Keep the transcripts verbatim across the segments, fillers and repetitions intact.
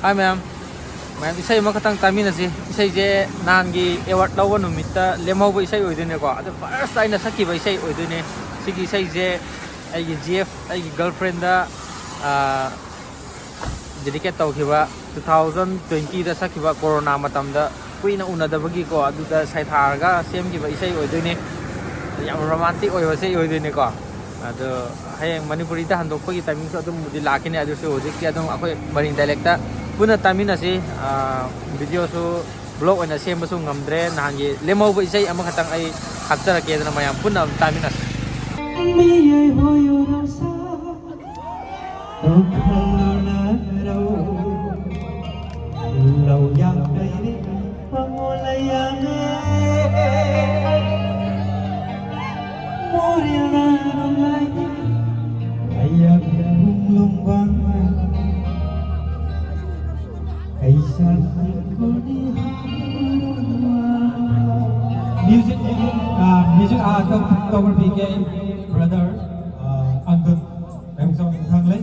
Hi ꯃꯌꯥꯝ, ꯃꯌꯥꯝ ꯏꯁꯩ ꯑꯃꯈꯛꯇꯪ ꯇꯥꯃꯤꯟꯅꯁꯤ꯫ ꯏꯁꯩꯁꯦ ꯅꯍꯥꯟꯒꯤ ꯑꯦꯋꯥꯔꯗ ꯂꯧꯕ ꯅꯨꯃꯤꯠꯇ ꯂꯦꯝꯍꯧꯕ ꯏꯁꯩ ꯑꯣꯏꯗꯣꯏꯅꯦꯀꯣ꯫ ꯑꯗꯣ ꯐꯥꯔꯁ ꯑꯩꯅ ꯁꯛꯈꯤꯕ ꯏꯁꯩ ꯑꯣꯏꯗꯣꯏꯅꯦ꯫ ꯁꯤꯒꯤ ꯏꯁꯩꯁꯦ ꯑꯩꯒꯤ ꯖꯤ ꯑꯦꯐ, ꯑꯩꯒꯤ ꯒꯔꯜꯐ꯭ꯔꯦꯟꯗ ꯗꯦꯗꯤꯀꯦꯠ ꯇꯧꯈꯤꯕ, ꯇꯨ ꯊꯥꯎꯖꯟ ꯇ꯭ꯋꯦꯟꯇꯤꯗ ꯁꯛꯈꯤꯕ ꯀꯣꯔꯣꯅꯥ ꯃꯇꯝꯗ ꯀꯨꯏꯅ ꯎꯅꯗꯕꯒꯤꯀꯣ, ꯑꯗꯨꯗ ꯁꯩꯊꯥꯔꯒ ꯁꯦꯝꯈꯤꯕ ꯏꯁꯩ ꯑꯣꯏꯗꯣꯏꯅꯦ꯫ ꯌꯥꯝ ꯔꯣꯃꯥꯟꯇꯤꯛ ꯑꯣꯏꯕ ꯏꯁꯩ ꯑꯣꯏꯗꯣꯏꯅꯦꯀꯣ꯫ ꯑꯗꯣ ꯍꯌꯦꯡ ꯃꯅꯤꯄꯨꯔꯤꯗ ꯍꯟꯗꯣꯛꯄꯒꯤ ꯇꯥꯏꯃꯤꯡꯁꯨ ꯑꯗꯨꯝꯕꯨꯗꯤ ꯂꯥꯛꯈꯤꯅꯤ꯫ ꯑꯗꯨꯁꯨ ꯍꯧꯖꯤꯛꯇꯤ ꯑꯗꯨꯝ ꯑꯩꯈꯣꯏ ꯃꯔꯤꯡ ꯗꯥꯏꯂꯦꯛꯇ ꯄꯨꯟꯅ ꯇꯥꯃꯤꯟꯅꯁꯤ꯫ ꯚꯤꯗꯤꯑꯣꯁꯨ ꯕ꯭ꯂꯣꯛ ꯑꯣꯏꯅ ꯁꯦꯝꯕꯁꯨ ꯉꯝꯗ꯭ꯔꯦ꯫ ꯅꯍꯥꯟꯒꯤ ꯂꯦꯝꯍꯧꯕ ꯏꯁꯩ ꯑꯃꯈꯛꯇꯪ ꯑꯩ ꯍꯥꯞꯆꯔꯛꯀꯦꯗꯅ ꯃꯌꯥꯝ ꯄꯨꯟꯅ ꯑꯗꯨꯝ ꯇꯥꯃꯤꯟꯅꯁꯤ꯫ ꯃꯤꯑꯣꯏ ꯍꯣꯏ ꯔꯣꯁꯥ ꯇꯧꯈꯜꯂꯨꯅꯔꯣ, ꯂꯧ ꯌꯥꯝ ꯂꯩꯔꯦ ꯃꯉꯣꯟ ꯂꯩꯌꯥꯅꯦ꯫ ꯃꯣꯔꯦꯜꯅ ꯅꯨꯡꯉꯥꯏ ꯑꯌꯥ ꯂꯨꯝꯕ꯫ Music, uh, music, uh, ꯇꯧ-, ꯇꯧꯕꯤꯒꯦ, brother, uh, ꯑꯪꯀꯜ ꯃꯌꯥꯝ ꯆꯪ ꯊꯪꯂꯩ꯫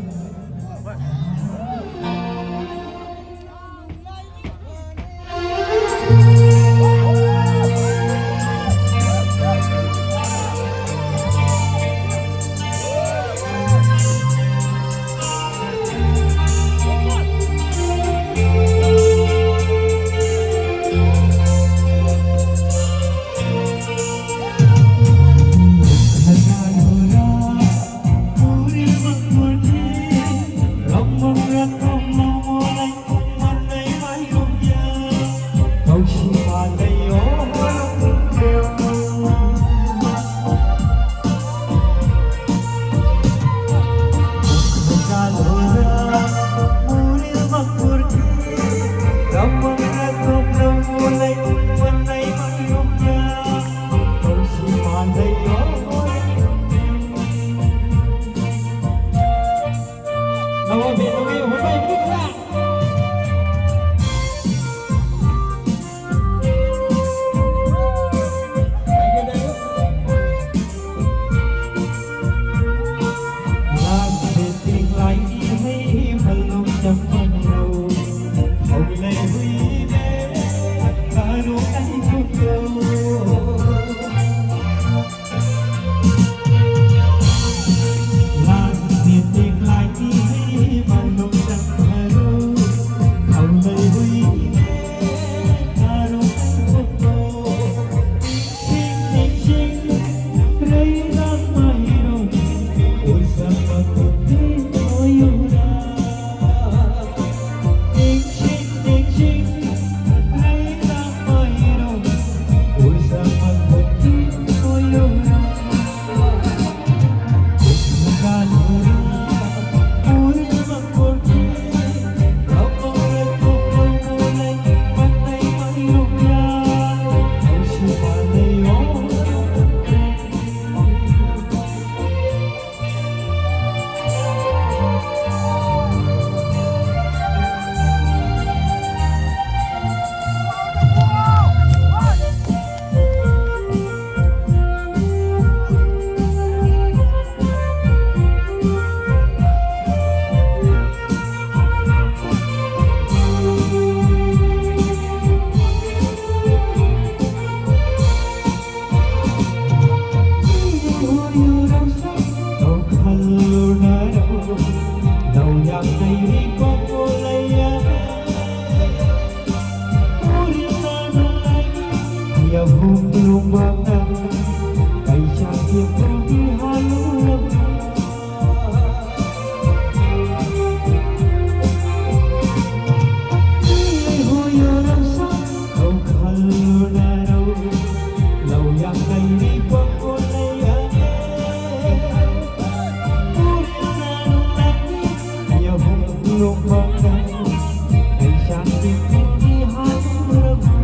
ꯂꯩꯁꯥꯡꯒꯤ ꯀꯤꯔꯤ ꯍꯥꯞꯂꯕ꯫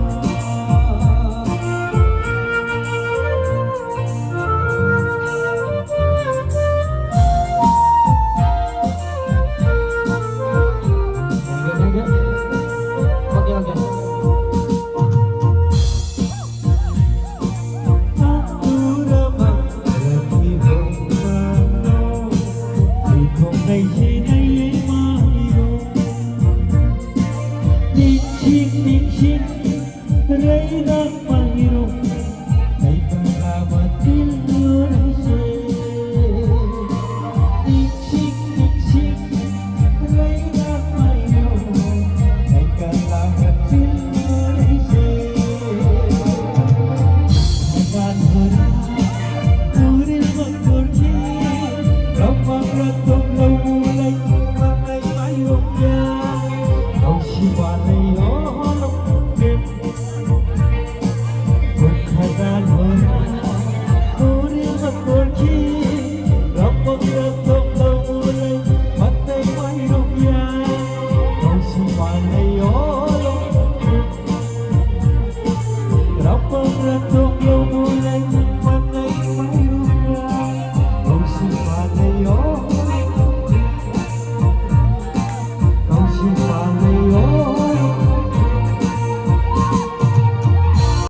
Okay, okay.